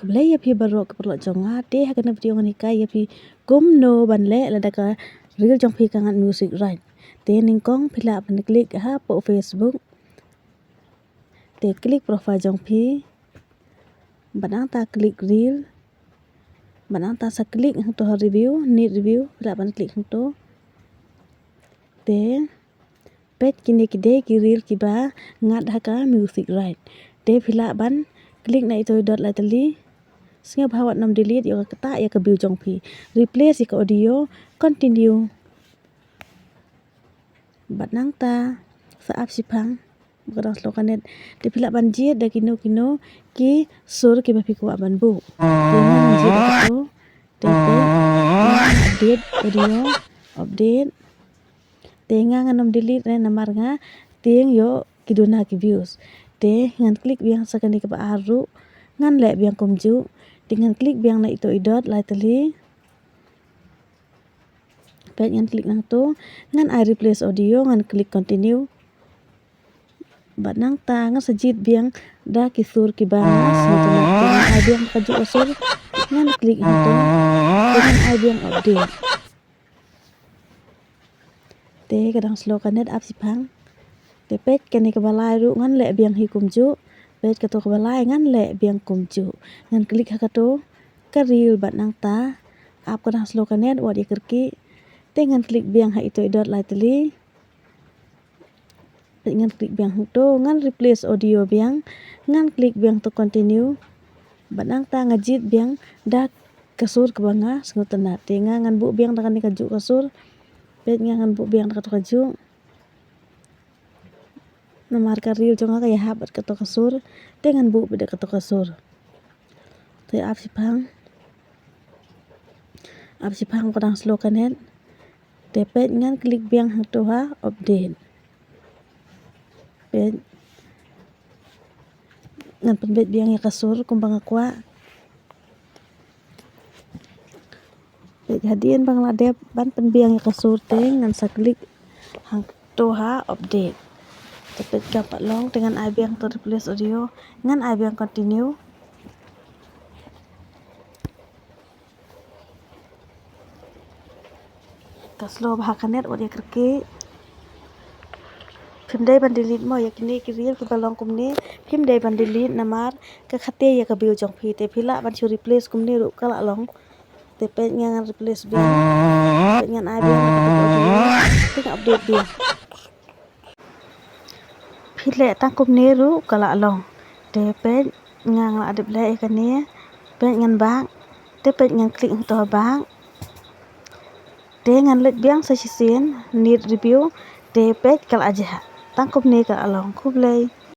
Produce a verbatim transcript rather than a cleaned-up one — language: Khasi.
Khublei ïa phi baroh ki paralok jong nga, te ha kane ka video ngan hikai ïa phi kumno ban leh lada ka reel jong phi ka ngat music right. Te nyngkong phi lah ban klik hapoh Facebook. Te klik profile jong phi. Bad nangta klik reel. Bad nangta sa klik hangto ha review, neat review, phi lah ban klik hangto. Te peit kine ki dei ki reel kiba ngat ha ka music right. Te phi lah ban klik na ito i dot lai tylli. Sngewbha wat nym delete ïoh ka ktah ïa ka view jong phi. Replace ïa ka audio, continue. Bad nangta sa ap shiphang. Ba ka dang slow ka net. Te phi lah ban jied da kino kino ki sur kiba phi kwah ban buh. Te ngan jied da kato. Te peit, ngan update audio, update. Te nga ngan nym delete re namar nga tieng ïoh ki duna ki views. Te ngan klik biang sa kane kaba ar ruh, ngan leh biang kumjuh. Te ngan klik biang na ito i dot lai tylli. Peit ngan klik nangto, ngan ai replace audio, ngan klik continue. Bad nangta ngan sa jied biang da ki sur kiba nga sngewtynnat. Te ngan ai biang kajuh ka sur, ngan klik hangto. Te ngan ai biang update. Te ka dang slow ka net, ap shiphang. Te peit kane kaba lai ruh ngan leh biang hi kumjuh. Peit kato kaba lai ngan leh biang kumjuh. Ngan klik ha kato ka reel bad nangta ap, ka dang slow ka net, wat ïa kyrkieh. Te ngan klik biang ha ito i dot lai tylli. Peit ngan klik biang hangto, ngan replace audio biang, ngan klik biang to continue. Bad nangta nga jied biang da ka sur kaba nga sngewtynnat. Te nga ngan buh biang da kane kajuh ka sur. Peit nga ngan buh biang da kato kajuh. Namar ka reel jong nga ka ïahap bad kato ka sur. Te ngan buh beit da kato ka sur. Te ap shiphang. Ap shiphang, ka dang slow ka net. Te peit ngan klik biang hangto ha update. Peit ngan pynbeit biang ïa ka sur kumba nga kwah. Peit hadien ba nga la dep ban pynbiang ïa ka sur te ngan sa klik hangto ha update. Te peit kam pat long, te ngan ai biang to replace audio, ngan ai biang continue. Ka slow bha ka net, wat ïa kyrkieh. Phim dei ban delete mo ïa kine ki reel kiba long kumne, phim dei ban delete namar ka khate ïa ka view jong phi. Te phi lah ban shu replace kumne ruh ka lah long. Te peit nga ngan replace biang. Peit ngan ai biang, te ngan update biang. Phi leh tang kumne ruh ka lah long. Te peit nga nga la dep leh ïa kane. Peit ngan back. Te peit ngan klik hangto ha back. Te ngan leit biang sa shisien, neat review. Te peit ka lah jia. Tang kumne ka lah long. Khublei.